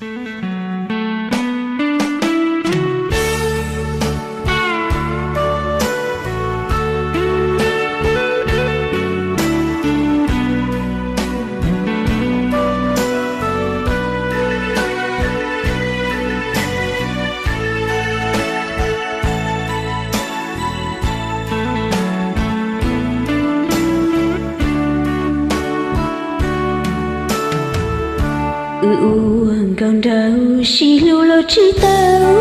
Wb ua nkauj nraug sib hlub los tsis tau,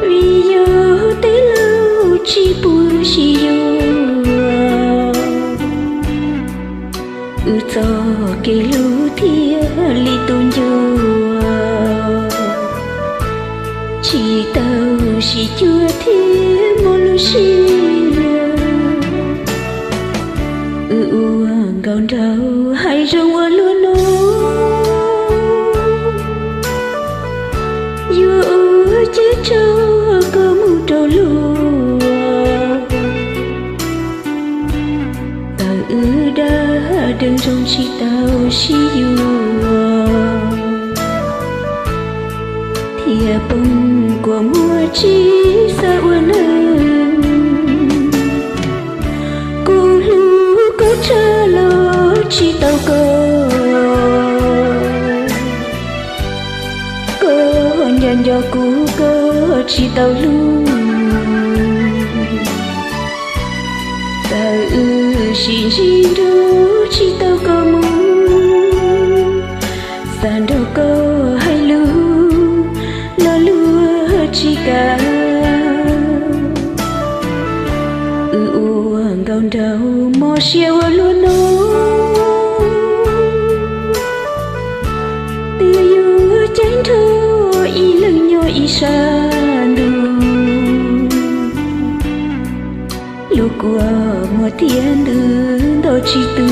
vim yog tej laus tsis pub sib yuav. Wb txoj kev hlub thiaj li tu ncua, tsis tau sib cuag thiab muaj lub siab. Wb ua nkauj nraug hais zoo ua luaj no, yuav ua cev tsov koj mus rau luag. Tawm wb dag deev zoo tsis tau sib yuav, thiaj poob kua muag tsis xav ua neeg. Kuv hlub koj tshaj los tsis tau koj, koj nco nco kuv koj tsis tau hlub. Tawm wb sib ntsib nrug tsis tau koj mus, xav nrog koj hais lus los luag tsis kam. Wb ua nkauj nraug mob siab ua luaj no, twb yuav ceeb nrog ib leeg nyob ib sab ntuj. Lub kua muag thiab ntws nto tsis tu,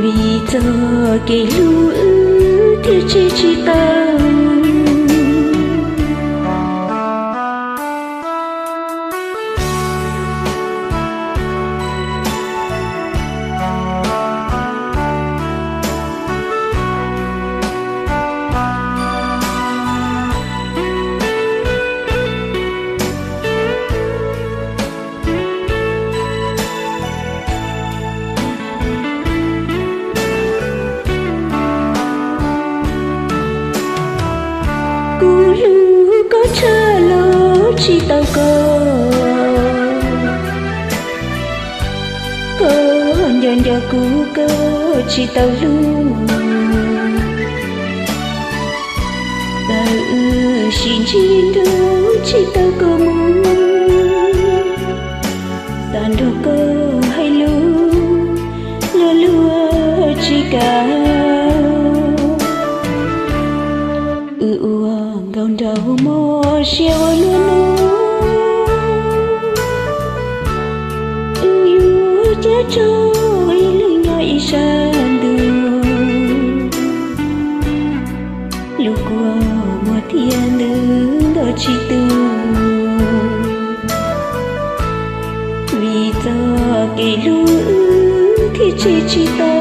vim txoj kev hlub wb thiaj tseg tsis tau. Kuv hlub koj tshaj los tsis tau koj, koj nco nco kuv koj tsis tau hlub. Tawm wb sib ntsib nrug tsis tau koj mus, xav nrog koj hais lus los luag tsis kam. Wb ua nkauj nraug mob siab ua luaj no, wb yuav ceeb tsog ib leeg nyob ib sab ntuj. Lub kua muag thiab ntws nto tsis tu, vim txoj kev hlub wb thiaj tseg tsis tau.